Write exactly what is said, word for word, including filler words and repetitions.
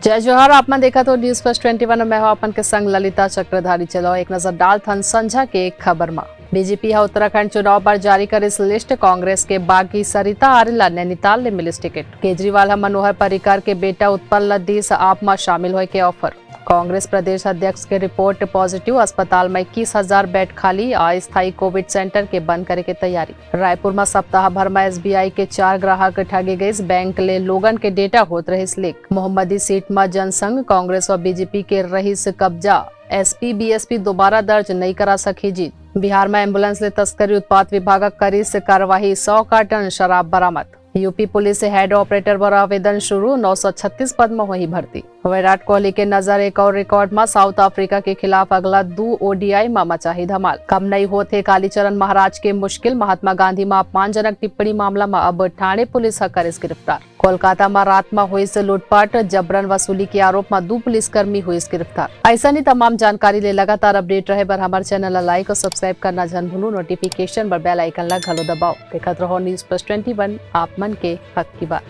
जय जोहार, आप मन देखत हो News First Twenty One, मैं हूं आप मन के संग ललिता चक्रधारी। चलो एक नजर डालथन संझा के खबर मा। बीजेपी ह उत्तराखंड चुनाव बर जारी करिस लिस्ट, कांग्रेस के बागी सरिता आर्य ला नैनीताल ले मिलिस टिकट। केजरीवाल ह मनोहर पर्रिकर के बेटा उत्पल ला दीस आप मा शामिल होए के ऑफर। कांग्रेस प्रदेश अध्यक्ष के रिपोर्ट पॉजिटिव, अस्पताल में इक्कीस हजार बेड खाली, अस्थायी कोविड सेंटर के बंद करे के तैयारी। रायपुर में सप्ताह भर में एसबीआई के चार ग्राहक ठगे गइस, बैंक ले लोगन के डेटा होत रहिस लीक। मोहम्मदी सीट में जनसंघ, कांग्रेस व बीजेपी के रहिस कब्जा, एसपी बीएसपी दोबारा दर्ज नइ करा सकही जीत। बिहार में एम्बुलेंस ले तस्करी, उत्पाद विभाग करिस कार्रवाई, सौ कार्टन शराब बरामद। यूपी पुलिस से हेड ऑपरेटर बर आवेदन शुरू, नौ सौ छत्तीस पद म होही भर्ती। विराट कोहली के नजर एक और रिकॉर्ड म, साउथ अफ्रीका के खिलाफ अगला दू ओडीआई म मचाही धमाल। कम नइ होत हे कालीचरण महाराज के मुश्किल, महात्मा गांधी म अपमानजनक टिप्पणी मामला म अब ठाणे पुलिस ह करिस गिरफ्तार। कोलकाता म रात म होइस लूटपाट, जबरन वसूली के आरोप म दू पुलिसकर्मी होइस गिरफ्तार। अइसने तमाम जानकारी ले लगातार अपडेट रहे बर हमर चैनल ला लाइक और सब्सक्राइब करना झन भूलू, नोटिफिकेशन बर बेल आइकन ला घलो दबाओ। देखत रहो News First Twenty One, आप मन के हक की बात।